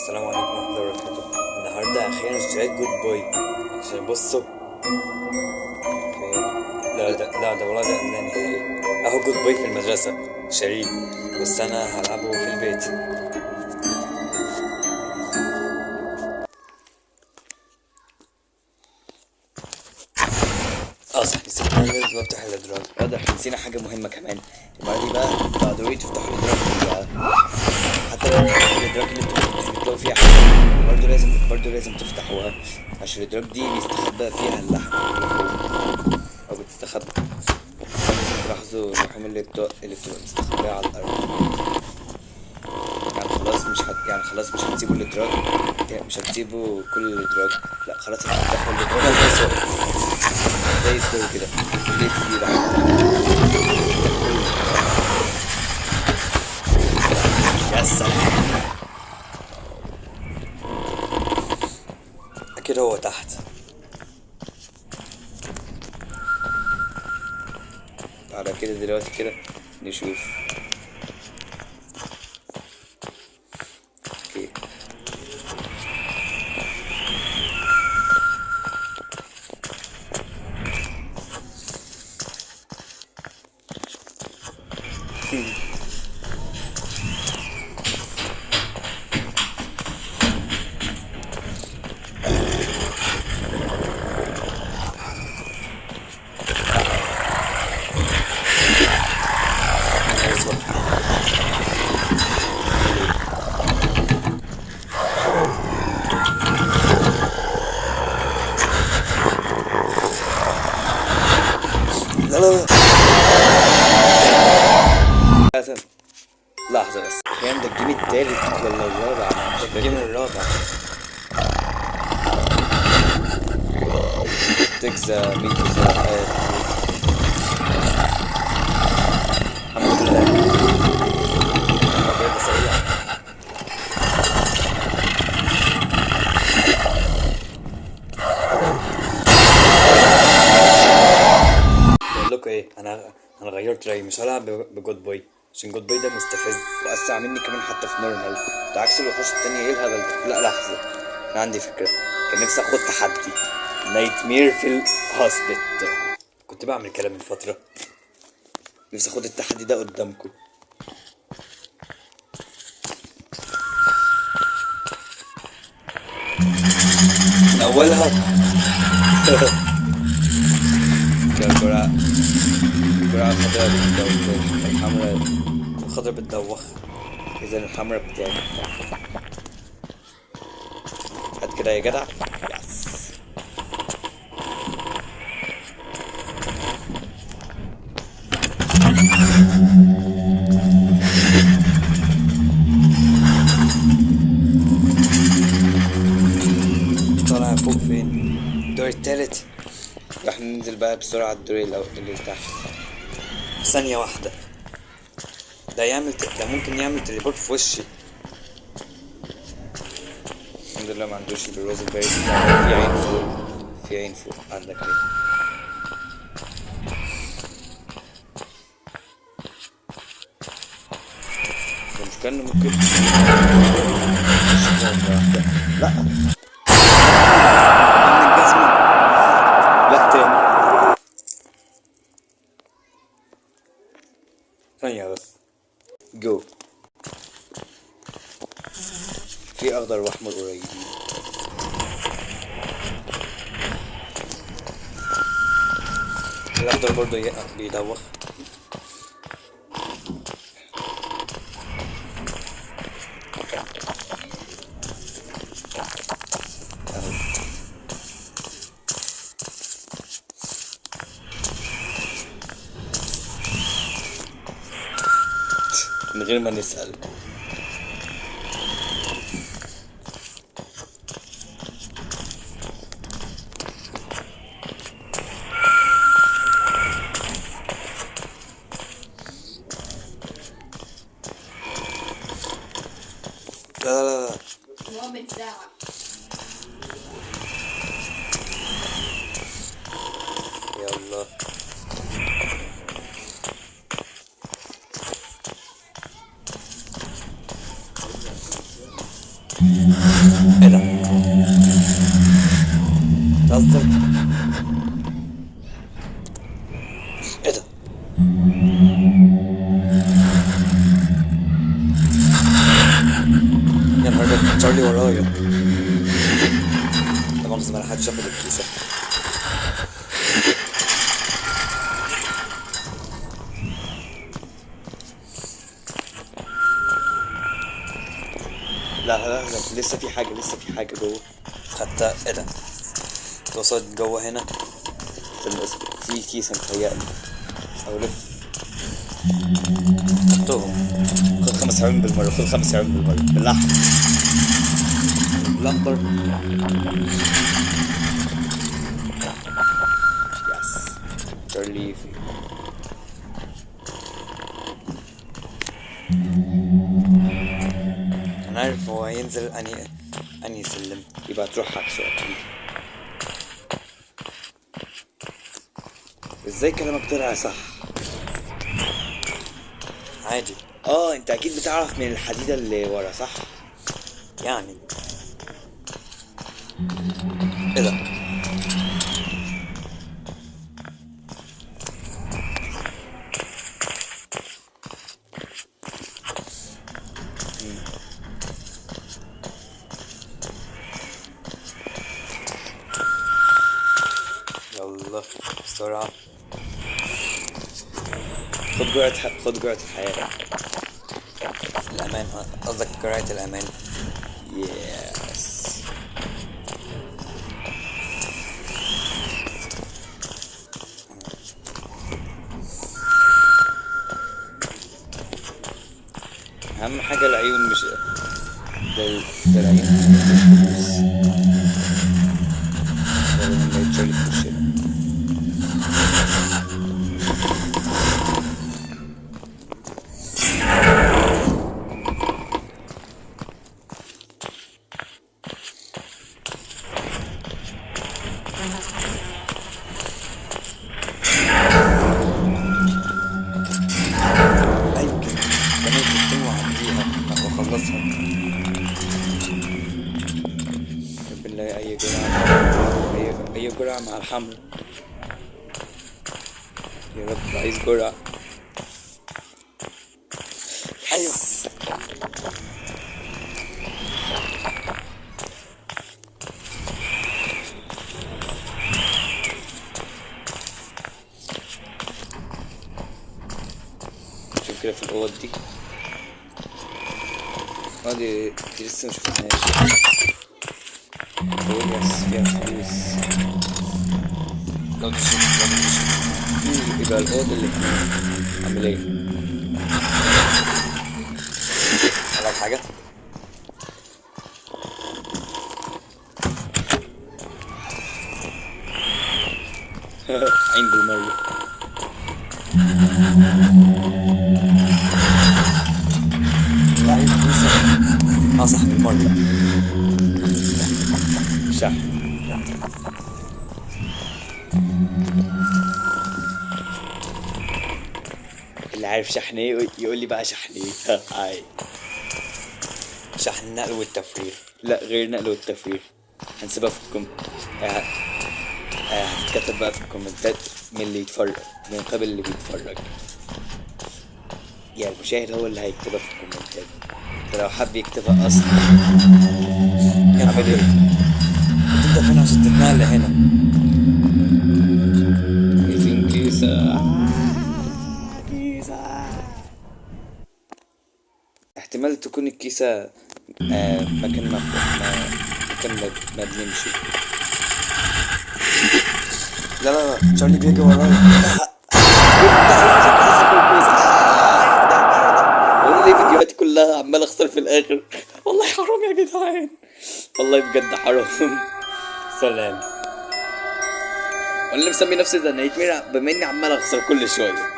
السلام عليكم ورحمة الله وبركاته. النهاردة أخيرا اشتريت Good Boy عشان بصوا فين. لا ده لا ده والله ده لا نهائي. أهو Good Boy في المدرسة شاريه، بس أنا هلعبه في البيت. اه صح، نسيت انا لازم افتح الادراج. واضح نسينا حاجة مهمة كمان. المرة دي بقى ضروري تفتحوا الادراج كلها، حتى لو الادراج اللي انتوا مش بتلاقوا فيها حاجة برضه لازم تفتحوها، عشان الادراج دي بيستخبى فيها اللحم او بتستخبى. لازم تلاحظوا اللحوم اللي بتبقى مستخبية على الأرض. يعني خلاص مش هتسيبوا الادراج، يعني مش هتسيبوا كل الادراج، لا خلاص هتفتحوا الادراج زي الدور كده، ليه كتير. يا سلام، أكيد هو تحت. على كده دلوقتي كده نشوف. okay، أنا أسود. لا لا لا. لازم لحظة بس، كام ده؟ ال game التالت ولا الرابع؟ أنا مش ال game فاكر. الرابع. take the meat بسرعة. الحمد لله. الموضوع ده سريع. بقول لكم ايه، انا غيرت رايي، مش هلعب ب Good Boy عشان Good Boy ده مستفز. وأسرع مني كمان حتى في normal، ده عكس الوحوش التانية. ايه الهبل ده؟ لا لحظة، أنا عندي فكرة. كان نفسي اخد تحدي nightmare في ال hospital. كنت بعمل كلام من فترة. نفسي اخد التحدي ده قدامكم. من اولها. الجرعة الجرعة الخضراء بتدوخ، الحمراء. الخضرا بتدوخ. إذا الحمراء بتاعي. هات كده يا جدع، yes. طالع فوق فين؟ الدور التالت. راح ننزل بقى بسرعة الدور اللي تحت. ثانية واحدة، ده ممكن يعمل teleport في وشي. الحمد لله ما عندوش الروز البارد بتاعه. في عين فوق، في عين فوق عندك عين. المشكلة انه ممكن لا. من الجزمة. لا تاني. ثانية بس. جو، في اخضر واحمر قريبين. الأخضر برضه بيدوخ. اهو. من غير ما نسأل. لا لا لا. هو من ساعة. يلا. ايه ده؟ تهزر؟ ايه ده؟ يا نهار ابيض، تشارلي ورايا. لا مؤاخذة، ما لحقتش اخد الكيسة. لا لا لا، لسه في حاجة، لسه في حاجة جوه. خدتها. ايه ده؟ توصلت جوه هنا. استنى بس، في كيسة متهيألي أو لف. خدتهم. خد 5 عيون بالمرة، خد 5 عيون بالمرة باللحم الأخضر. yes تشارلي في. أنا عارف هو هينزل أني سلم. يبقى تروح عكسه أكيد. ازاي كلامك طلع صح؟ عادي. انت اكيد بتعرف من الحديدة اللي ورا صح؟ يعني ايه ده؟ يلا بسرعة. خد جرعة، خد جرعة الحياة. الأمان قصدك، جرعة الأمان. yes. أهم حاجة العيون، مش ده ده العيون مش فلوس. ده لما يتشالي في وشنا. أيوة كده، كمان كيستين وأعديها وأخلصها. بالله أي جرعة، أي جرعة مع الحمر. يا رب عايز جرعة. أيوة. شوف كده في الأوض دي. دي لسه ما شفناهاش. بقول بس فيها فلوس. لو تشوف، لو تشوف. يبقى الأوض اللي هناك. عامل إيه؟ أقول لك حاجة؟ عين بالمية. لا، عايز فلوس. صح، بالمرة. شحن. اللي عارف شحن ايه يقول لي بقى شحن ايه. هاي. شحن النقل والتفريغ. لا، غير النقل والتفريغ. هنسيبها في الكوم. هتتكتب بقى في الكومنتات من اللي يتفرج، من قبل اللي بيتفرج. يا المشاهد هو اللي هيكتبها في الكومنتات، لو حب يكتبها اصلا. يا نهار ابيض، انت فين عشان تتنقل هنا؟ عايزين كيسة. كيسة. احتمال تكون الكيسة مكان ما مكان ما بنمشي. لا لا لا، تشارلي بيجي ورايا. والله ليه فيديوهاتي كلها عمال اخسر في الاخر؟ والله حرام يا جدعان، والله بجد حرام. سلام. وانا اللي مسمي نفسي The Nightmare بما اني عمال اخسر كل شويه.